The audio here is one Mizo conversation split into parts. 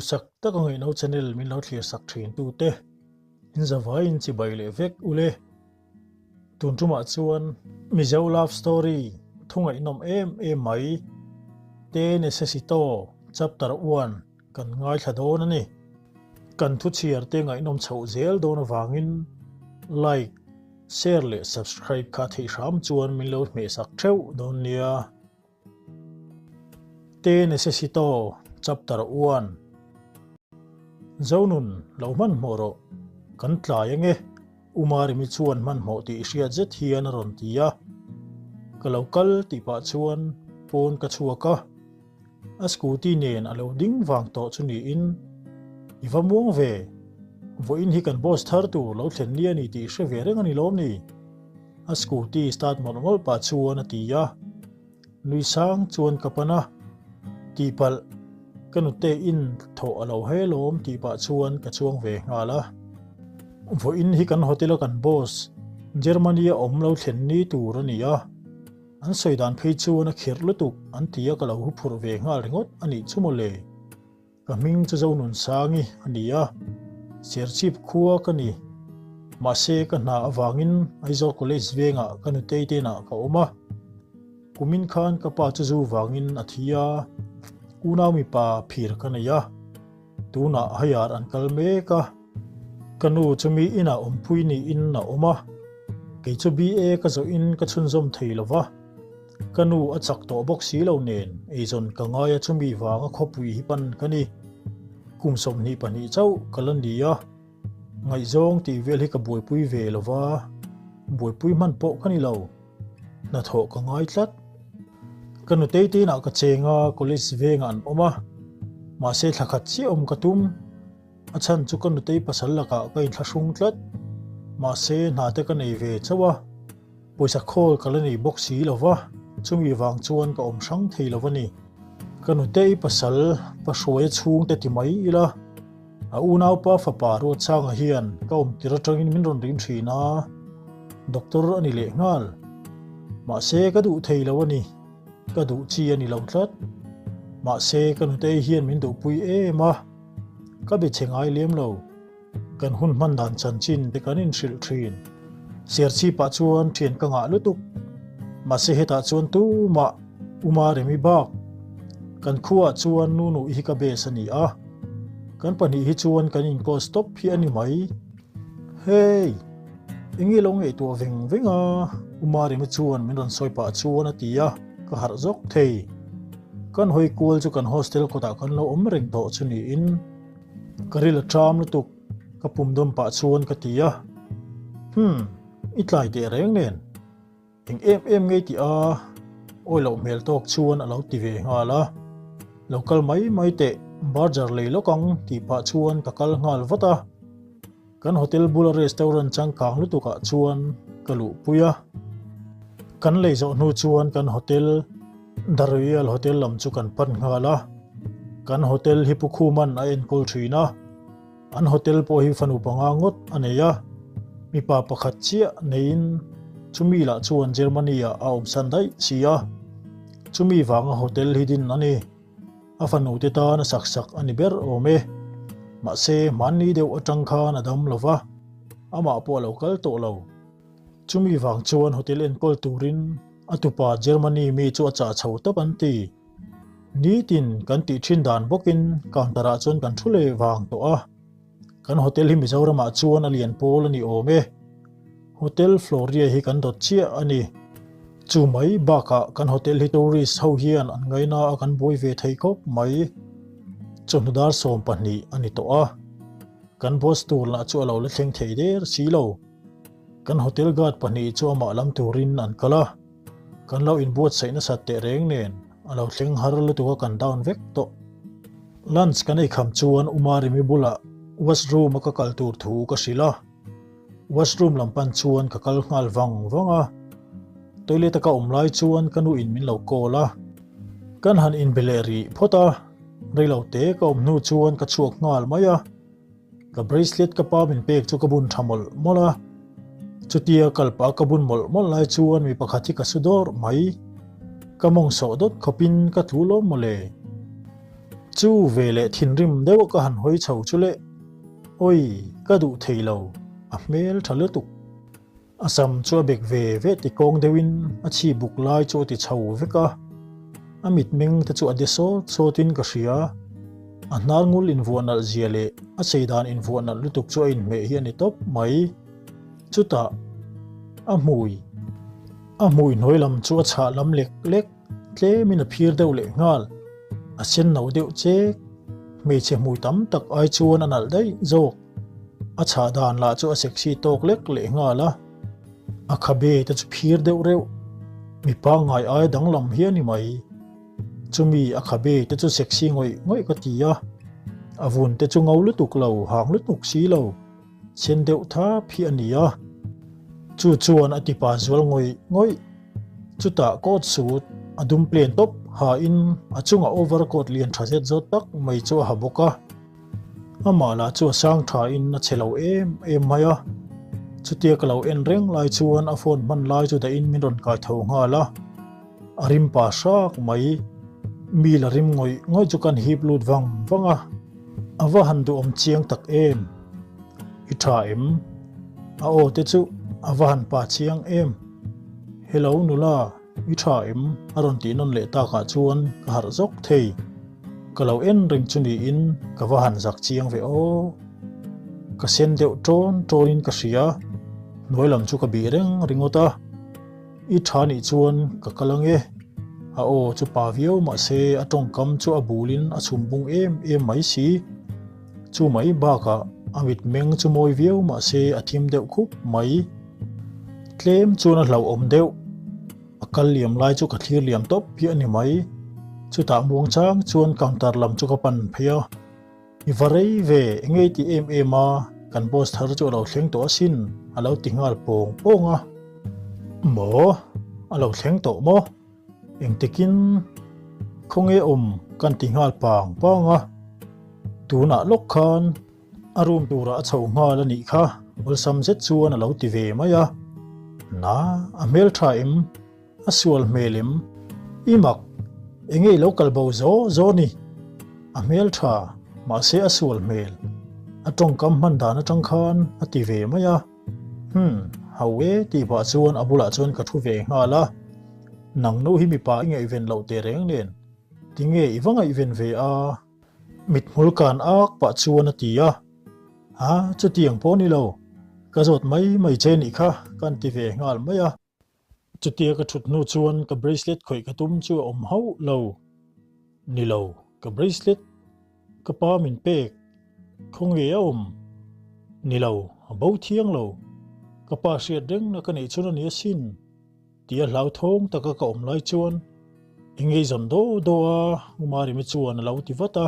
Duhsak taka ngaihno channel min lo thlir sak thin tute in zavaiin chibai leh vek ule. Tun tumah chuan Mizo love story thu ngaihnawm em em mai Te Necessito chapter one kan ngaithla dawn a ni. Kan thu chhiar te ngaihnawm chhoh zel dawn avangin like, share leh subscribe kha theih hram chuan min lo hmehsak theuh dawn nia. Te Necessito Chapter One Zonun lo hmanhmawh rawh, kan tlai ange, U Marimi chuan hmanhmawh tih hriat zet hian a rawn ti a. Ka lo kal tih pah chuan pawn ka chhuak a, a scooty nen a lo ding vang tawh chu niin, I va muang ve, vawiin hi kan boss thar tur lo thlen ni a ni tih hre ve reng a ni lawm ni? A scooty start mawlh mawlh pah chuan a ti a, nui sang chuan ka pan a, tihpalh ka nute in thawh a lo he lawm tih pah chuan ka chuang ve nghal a. Vawiin hi kan hotel a kan boss Germany a awm lo thlen ni tur a ni a, an sawi dan phei chuan a khirh lutuk an ti a ka lo huphurh ve nghal ringawt a nih chu mawle. Ka hming chu Zonunsangi a ni a, Serchhip khua ka ni. Mahse ka hna avangin Aizawl College vengah ka nutei te inah ka awm a. Kumin khan ka pa chu zu vangin a thi a, unau mipa phir ka nei a, tunah haiar an kal mek a. Ka nu chu mi inah awmpui niin a awm a, kei chu BA ka zawhin ka chhunzawm thei lo va. Ka nu a chak tawh bawk si lo nen eizawn ka ngai a chumi vanga khawpui hi pan ka ni. Kum 22 chauh ka la ni a, ngaihzawng tih vel hi ka buaipui ve lo va, buaipui hman pawh ka ni lo. Hnathawh ka ngai tlat. Ka nutei te inah ka cheng a, college vengah an awm a, mahse thla khat chiah awm ka tum. A chhan chu ka nutei pasal lakah ka inthlahrung tlat. Mahse hna te ka nei ve chauh a. Pawisa khawl ka la nei bawk si lo va, chumi vang chuan ka awm hrang thei lo a ni. Ka nutei pasal pa hruaia chhungte ti mai ila, a unaupa fapa Ruatsanga hian ka awm tir atangin min rawn rim thin a, doctor a ni leh nghal. Mahse ka duh thei lo a ni, ka duh chi a ni lo tlat. Mahse ka nutei hian min duhpui em a, ka be chhe ngai lem lo. Kan hun hman dan chanchin te kan inhrilh thin. Serchhipah chuan thian ka ngah lutuk. Mahse hetah chuan tumah Uma Remi bak. Kan khuaah chuan Nunu hi ka base a ni a. Kan pahnih hi chuan kan inkawl stop hi a ni mai. Hey! Enge lo ngaihtuah veng veng a? Uma Remi chuan min rawn sawi pah chuan a ti a, ka harh zawk thei. Kan hawi kual chu kan hostel kawtah kan lo awm reng tawh chu niin. Ka ril a ṭam lutuk, ka pum dawm pah chuan ka ti a. Hmm, i tlai teh reng nen. Eng em em ngei tih a, awi loh hmel tawk chuan a lo ti ve nghal a. Lo kal mai mai teh, barger lei lawk ang tih pah chuan ka kal nghal vat a. Kan hotel bula restaurant changkang lutukah chuan ka luhpui a. Kan lei zawh hnu chuan kan hotel, The Royal Hotel lam chu kan pan nghal a. Kan hotel hi Pu Khuman a enkawl thin a. An hotel pawh hi fanu panga ngawt a nei a. Mipa pakhat chiah neiin chumi lah chuan Germany-ah a awmsan daih si a. Chumi vanga hotel hi din a ni. A fanu te tan a sak sak a ni ber awm e. Mahse, hmanni deuh atang khan a dam lo va, amah pawh a lo kal tawh lo. Chumi vang chuan hotel enkawl turin a tupa Germany mi chu a chah chho tawp an ti. Nitin kan tih thin dan bawkin counter ah chuan kan thu leh vang tawh a. Kan hotel hi Mizoramah chuan a lian pawl a ni awm e. Hotel Floria hi kan dawt chiah a ni. Chu mai bakah kan hotel hi tourist ho hian an ngaina a kan buai ve thei khawp mai. Chawhnu dar 12 a ni tawh a. Kan boss tur lah chu a lo la thleng thei der si lo. Kan hotel guard pahnih chu amah lam turin an kal a. Kan lo inbuatsaih nasat teh reng nen a lo thleng har lutuk a kan down vek tawh. Lunch kan ei kham chuan Umarimi bulah washroom a ka kal tur thu ka hrilh a. Washroom lam pan chuan ka kal nghal vang vang a. Toilet a ka awm lai chuan ka nu in min lo call a. Kan han inbe leh rih phawt a, reilo te ka awm hnu chuan ka chhuak nghal mai a. Ka bracelet ka pa min pek chu ka bun tha mawlh mawlh a, chutia kal pah ka bun mawlh mawlh lai chuan mi pakhat hi ka su dawrh mai. Ka mawng sawh dawt khawpin ka tlu lawm mawle. Chu veleh thinrim deuh ka han hawi chho chu le, Awi, ka duh thei lo, a hmel tha lutuk. A sam chu a bek ve ve ti kawng deuhin a chhi buk lai chu a ti chho vek a, a mitmeng te chu a de sawt sawtin ka hria. A hnar ngul invuah nalh zia leh a chei dan invuah nalh lutuk chu a inhmeh hi a ni tawp mai. Chutah a hmui, a hmui hnuai lam chu a chhah lam lek lek, tlemin a phir deuh leh nghal. A sen no deuh chek, hmeichhe hmui tam tak ai chuan a nalh daih zawk. A chhah dan lah chu a sexy tawk lek leh nghal a, a khabe te chu phir deuh reuh, mi pangngai ai danglam hi a ni mai. Chumi a khabe te chu sexy ngawih ngawih ka ti a, a vun te chu ngo lutuk lo, hang lutuk si lo, sen deuh thap hi a ni a. Chu chuan a tipa zual ngawih ngawih. Chutah coat suit a dum plain tawp hain a chungah overcoat lian tha zet zawt tak mai chu a ha bawk a. Amah lah chu a sang tha in a che lo em em mai a, chutia ka lo en reng lai chuan a phone hman lai chu dahin min rawn kai tho nghal a, a rim pa hrak mai, mi la rim ngawih ngawih chu kan hip lut vang vang a, a va han duhawm chiang tak em, i tha em? A aw te chu a va han pa chiang em, hello nula. I tha em? A rawn tih nawn leh takah chuan ka harh zawk thei. Ka lo en reng chu niin ka va han zak chiang ve aw. Ka sen deuh tawn tawnin ka hria, hnuai lam chu ka bih reng ringawt a. I tha nih chuan ka kal ange. A aw chu pa viau mahse a tawngkam chu a bulin a chhum bung em em mai si. Chu mai bakah a mitmeng chu mawi viau mahse a thim deuh khup mai. Tlem chuan a hlauhawm deuh. A kal liam lai chu ka thlir liam tawp hi a ni mai. Chutah muang chang chuan counter lam chu ka pan phei a. I va rei ve, eng nge i ti em em a, kan boss thar chu a lo thleng tawh asin, a lo ti nghal pawng pawng a. Maw? A lo thleng tawh maw? Engtikin khawnge awm kan ti nghal pang pang a. Tunah lawk khan A room turah a chho nghal a nih kha, awlsam zet chuan a lo ti ve mai a. Na, a hmeltha em? A sual hmel em? I mak, enge i lo kal bo zaw zaw ni? A hmeltha, mahse a sual hmel. A tawngkam hman dan atang khan a ti ve mai a. Hmm, ho e tih pah chuan a bulah chuan ka thu ve nghal a. Nang nu hi mipa i ngaihven loh teh reng nen, tinge i va ngaihven ve a? Mithmul kan ak pah chuan a ti a, A, chutiang pawh ni lo, ka zawt mai mai che nih kha kan ti ve nghal mai a. Chutia ka thut hnu chuan ka bracelet khawih ka tum chu a awm hauh lo. Ni lo, ka bracelet ka pa min pek, khawnge a awm? Ni lo, a bo thiang lo, ka pa hriat rengna ka neih chhun a ni asin. Tia hlauthawng taka ka awm lai chuan i ngeizawn daw daw a, U Maremi chuan a lo ti vat a.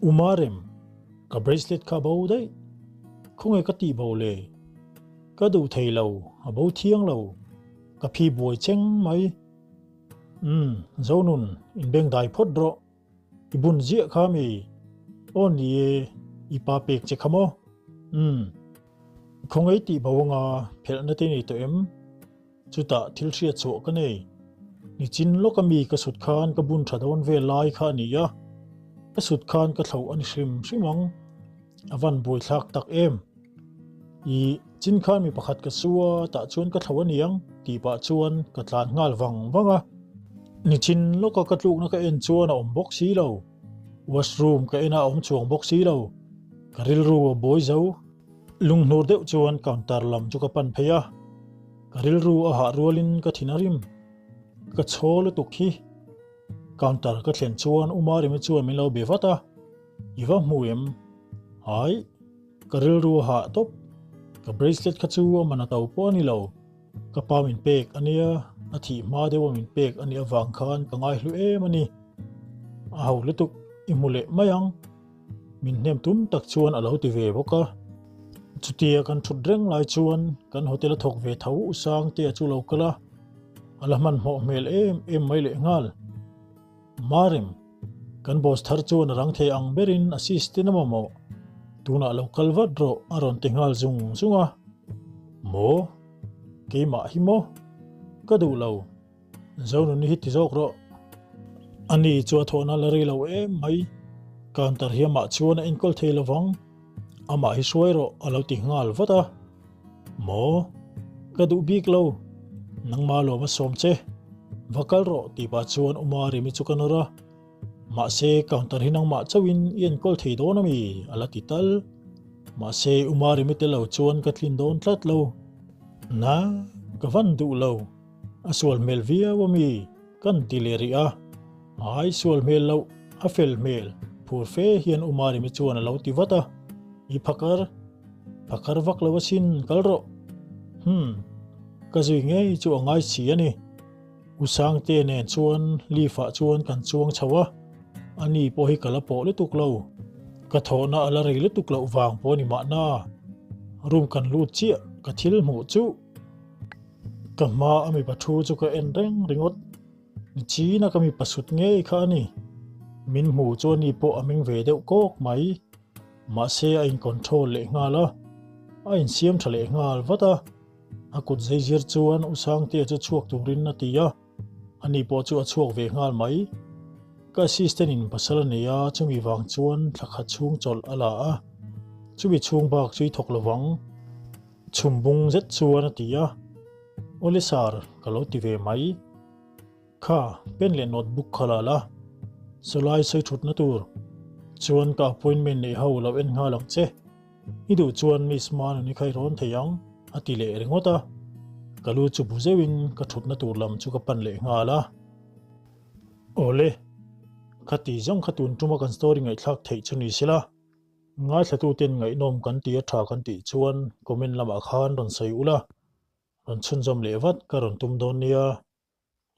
U Marem, ka bracelet kha a bo daih. Khawnge ka tih bo le? Ka duh thei lo, a bo thiang lo. Ka phi buai cheng mai. Umm, Zonun, inbengdai phawt rawh. I bun ziah kha mi? Aw ni e, i pa pek che kha maw? Umm. Khawngaih tih bo anga phelhna te nei tawh em? Chutah thil hriat chhuah ka nei. Nichin lawka mi ka sut khan ka bun tha dawn vel lai kha a ni a, ka sut khan ka thloh a ni hrim hrim ang. A van buaithlak tak em? I chin khan mi pakhat ka su a, tah chuan ka thloh a niang tih pah chuan ka tlan nghal vang vang a. Nichin lawka ka tlukna ka en chuan a awm bawk si lo. Washroom ka en a awm chuang bawk si lo. Ka rilru a buai zo. Lunghnur deuh chuan counter lam chu ka pan phei a. Ka rilru a hah rualin ka thin a rim. Ka chhaw lutuk hi. Counter ka thlen chuan U Maremi chuan min lo be vat a. I va hmu em? Hai, ka rilru a hah tawp. Ka bracelet kha chu a man a to pawh a ni lo. Ka pa min pek a nia, a thih hma deuha min pek a nih avang khan ka ngaihlu em a ni. A ho lutuk, i hmu leh mai ang. Min hnem tum tak chuan a lo ti ve bawk a. Chutia kan thut reng lai chuan kan hotel a thawk ve tho U Sangtea chu lo kal a, a la hmanhmawh hmel em em mai lehnghal. Marem, kan boss thar chuan a rang thei ang berin assistant a mamawh. Tunah lo kal vat rawh a rawn ti nghal zung zung a. Maw? Keimah hi maw? Ka duh lo. Zonuni hi ti zawk rawh. Ani chu a thawhna la rei lo em mai. Counter hi amah chuan a enkawl thei lovang. Amah hi hruai rawh a lo ti nghal vat a. Maw? Ka duh bik lo. Nangma lawm a sawm che. Va kal rawh tih pah chuan Uma Remi chu ka nawr a. Mahse counter hi nangmah chauhin i enkawl thei dawn a mi? a la ti tal. Mahse Uma Remi tel lo chuan ka tlin dawn tlat lo. Na, ka van duh lo. A sual hmel viau a mi? Kan ti leh rih a. Ai sual hmel loh, a fel hmel, phur fe hian Uma Remi chuan a lo ti vat a. I phakar, phakar vak lo asin, kal rawh. Hmm, ka zui ngei chu a ngai si a ni. U Sangte nen chuan lift ah chuan kan chuang chho a, ani pawh hi ka la pawh lutuk lo. Ka thawhna a la rei lutuk loh vang pawh a ni mahna. Room kan lut chiah, ka thil hmuh chu. Ka hma a mipa thu chu ka en reng ringawt. Nichina ka mipa sut ngei kha a ni. Min hmu chu ani pawh a meng ve deuh kawk mai. Mahse a in control leh nghal a, a insiam tha leh nghal vat a. A kut zeizir chuan U Sangtea chu chhuak turin a ti a, ani pawh chu a chhuak ve nghal mai. Ka assistant in pasal a nei a, chumi vang chuan thla khat chhung chawlh a la a, chumi chhung bak chu i thawk lovang. Chhum bung zet chuan a ti a, Awle sir, ka lo ti ve mai. Kha, pen leh notebook kha la la, sawlai sawi thutna tur chuan ka appointment neih ho lo en nghal ang che. I duh chuan Miss Manuni kha i rawn thei ang, a ti leh ringawt a. Ka lu chu bu zeuhin ka thutna tur lam chu ka pan leh nghal a. Awle, khati zawng kha tun tuma kan story ngaihthlak theih chu ni sela. Ngaithlatuten ngaihnawm kan ti a tha kan tih chuan comment lamah khan rawn sawi ula, rawn chhunzawm leh vat ka rawn tum dawn nia.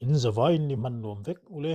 In zavaiin ni hman nuam vek ule.